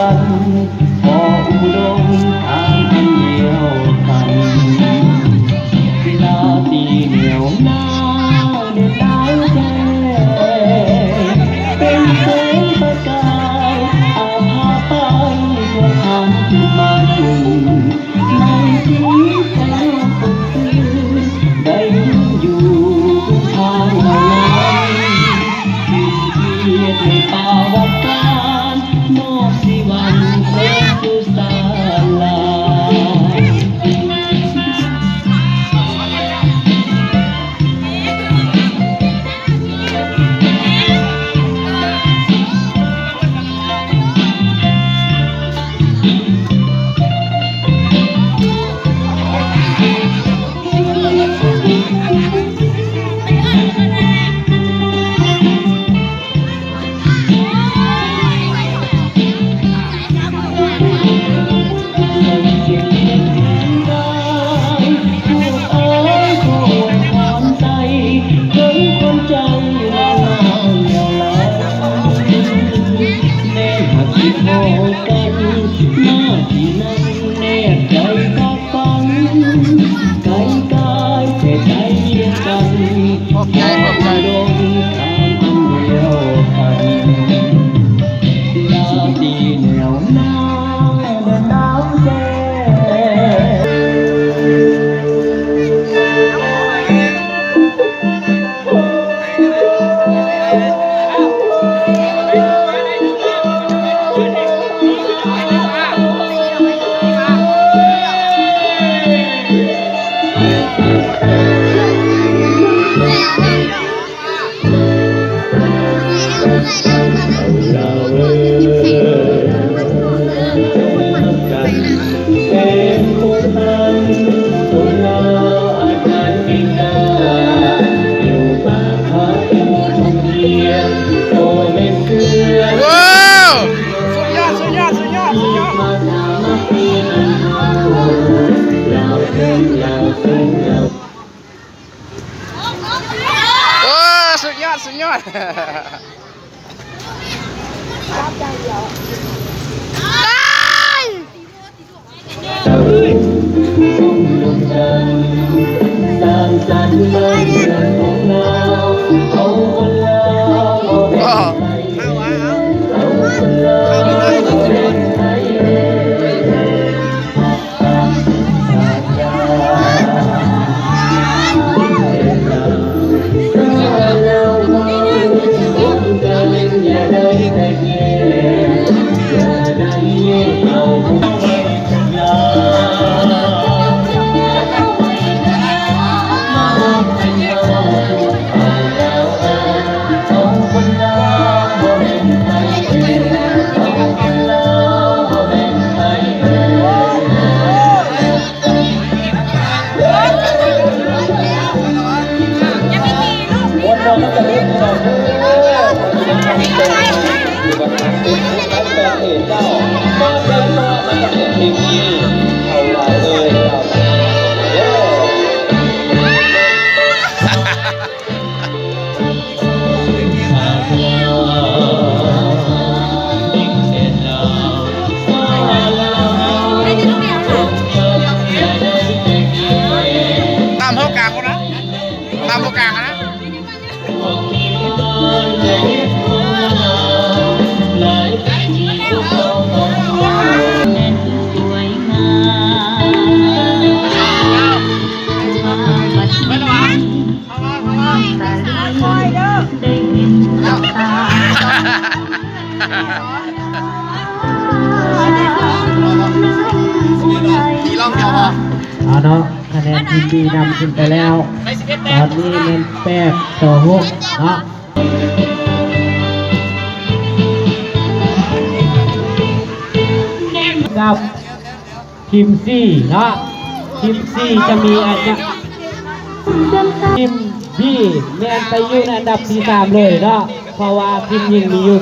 ພໍ່ອຸດົມຖາມອັນດຽວກັນ ລາຕີແນວໜາວແດ່ດາວແຈ້ງ ເປັນແສງປະກາຍ ອາພາໄປທົ່ວທາງທີ່ມັນ ໃນທີ່ແສງຄົນຕື່ນ ໄດ້ຢືນຢູ່ທາງລາຍ ເປັນກຽດໃນປະຫວັດການ ມອບສີວັນແສງສຸສາລາ. ຂອບໃຈ ຂອບໃຈ ລາຕີແນວໜາວແດ່ດາວແຈ້ງ. ວ້າວ ສຸດຍອດ ສຸດຍອດ ສຸດຍອດ ສຸດຍອດ ໂອ້ ສຸດຍອດ ສຸດຍອດ. ຕາມເຮົາກາງພຸ້ນນະ ຕາມເຮົາກາງຫັ້ນນະ. ເອົາເນາະ ຄະແນນທີມບີນຳຂຶ້ນໄປແລ້ວ ຕອນນີ້ແມ່ນແປດຕໍ່ຫົກເນາະ. ກັບທີມຊີເນາະ ທີມຊີຈະມີອັນ ທີມບີແມ່ນໄປຢູ່ໃນອັນດັບທີສາມເລີຍເນາະ ເພາະວ່າທີມຍິງມີຢູ່